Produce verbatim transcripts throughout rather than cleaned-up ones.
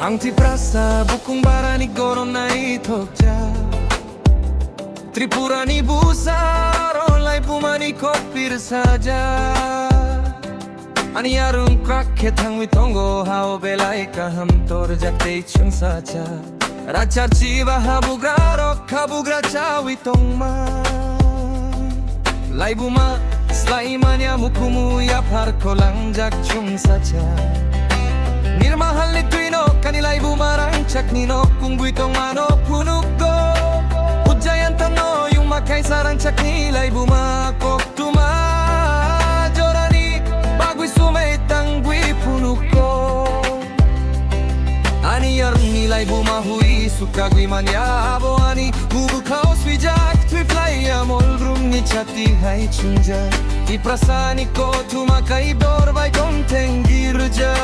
Ang Tiprasa bukung barani goron naithokjak. Tripurani bwsa aro laibumani kok pirsajak. Ani yarwng kwrak khe thangwi tongo, hao belai kaham torjak tei chwngsajak. Rachar chiba habugrarok habugra chawi tongma. Laibuma slaimani amukumu yaphar kolangjak chwngsajak. Nirmahalni twino kani laibuma rangchakni nok kungwi tongmano phunukgo. Ujjayan tangno yungma kaisa rangchakni laibuma koktuma jorani bagwi sumai tangwi phunukgo. Ani yarwngni laibuma hui sukagwi manya abo ani bubukhao swijak, thwi phlai amol rumni chati hai chungjak. Tiprasani kothoma kai dor bai tongtheng girja.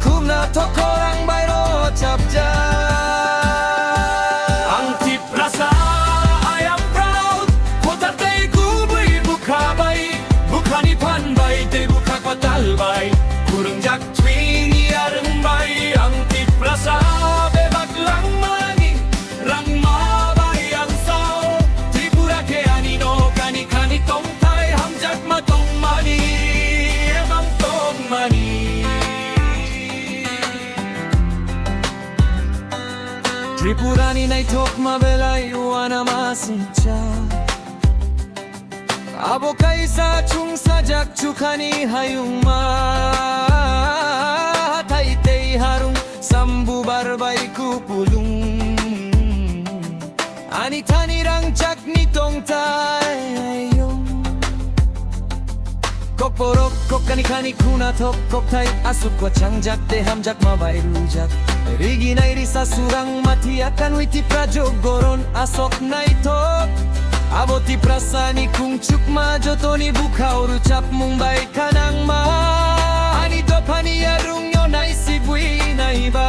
Khumna thokorang bai ro chapjak. Ang Tiprasa, I am proud. Khotar tei kubui bukha bai, bukhani phan bai tei bukha kwtal bai. Khurungjak thwini yarwng bai ang Tiprasa bebak langmani rangma bai ang sao. Tripura khe ani nok ani khani tongthai hamjakma tongmani, emang tongmani. Tripurani naithokma belai uanama sincha. Abo kaisa chwngsajak chukhani hayungma, hathai tei harung sambubar bai kupulung. Ani thani rangchakni tongthai ayung. Kokborok kokkani khani khuna thok kokthai aswk kwchangjak tei hamjakma bai rwjak. Riginai risa surang mathia kanwi Tipra jok goron aswk naithok. Abo Tiprasani khungchukma jotoni bukhao rwchapmung bai khanangma. Ani dophani yarwngno naisibwi naiba.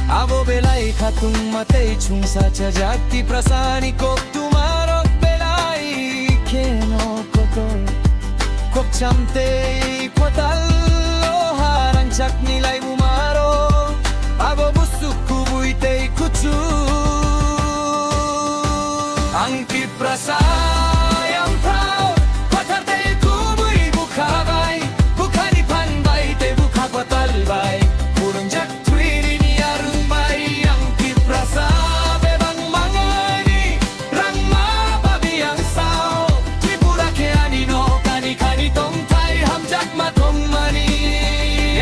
Abo belai khatungma tei chwngsachajak Tiprasani kok. Tumarok belai kheno kotor, kokcham tei kotal o harangchakni laibumarok, abo busuk kubui tei kuchuk. Ang Tiprasa, I am proud, kothar tei kubui bukha bai, bukhani phan bai tei bukha kotal bai, khurungjak Twini ni arung bai ang Tiprasa bebak mangani rangma babi ang sao. Tripura khe ani nok ani khani tongthai hamjakma tongmani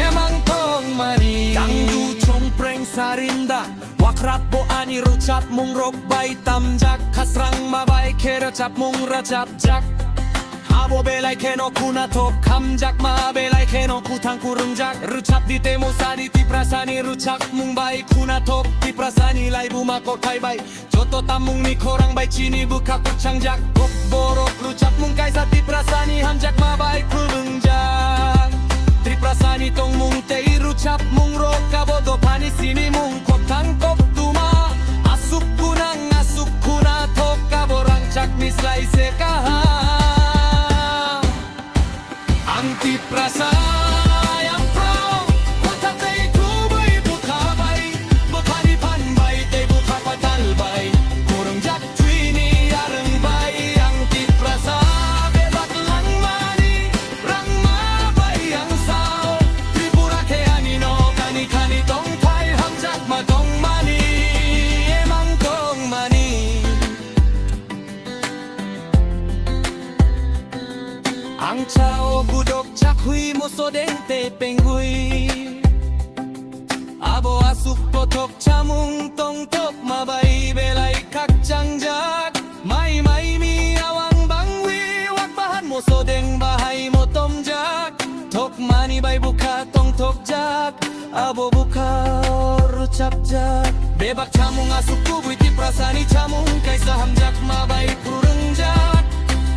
emang tongmani. Tangdu chongpreng sarinda wakrap bo ani rwchapmung rok bai tamjak khasrangma bai khe rwchapmung rwchapjak. Abo belai kheno khuna thok, hamjakma belai kheno kuthang kurungjak. Rwchap di tei mosadi Tiprasani rwchapmung bai khuna thok, Tiprasani laibuma kothai bai. Joto tamungni khorang bai chini bwkha kwchangjak. Kokborok rwchapmung kaisa Tiprasani hamjakma bai khulungjak. Tiprasani tongmung tei rwchapmung rok abo dophani sinimung. Koktang koktuma, asuk kunang, asuk kuna thok, abo rangchakni slai se kaham. Ang Tiprasa, I am proud. Kotha tei kubui bwkha bai, bwkhani phan bai tei bwkha kwtal bai. Khurungjak Twini arung bai ang Tiprasa bebak langmani rangma bai ang sao. Tripura khe ani nok ani khani tongthai hamjakma tongmani emang tongmani. Ang chao gudok chakhui mosodeng tei pengui. Abo asuk kothok chamung tongthok ma bai belai khakchangjak. Mai mai mi awang bangwi wak bahan mosodeng bahai motomjak. Thokmani bai bukha tongthokjak. Abo bukha rwchapjak. Bebak chamung asuk kubui Tiprasani chamung kaisa hamjakma bai khurungjak.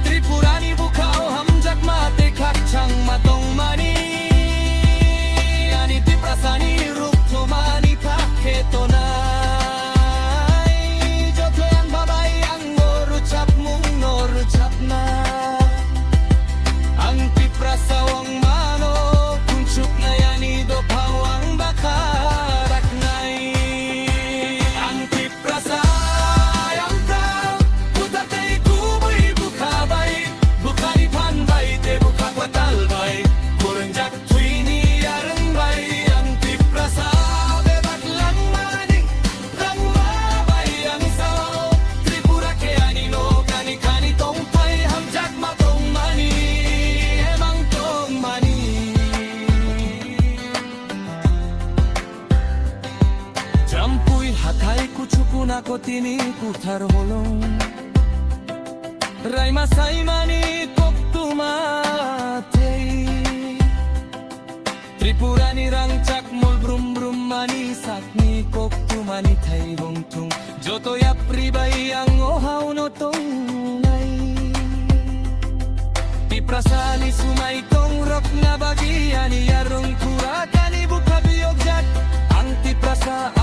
Tripurani bukha o hamjakma tei khakchangma tongmani. Ani Tiprasani rukthumani phak khe tonai. Joto yang babai ang o rwchapmung no rwchapna. Ang Tiprasa wng mano, khungchuknai ani Nakotini kuthar holong. Raima saimani koktuma thei. Tripurani rangchak mol brum brum mani sakni koktumani thai bongthung. Joto yapri bai ang o hauno tongnai. Tiprasani sumai tong rokna bagi ani yarung pura kani bukha biyok jak. Ang Tiprasa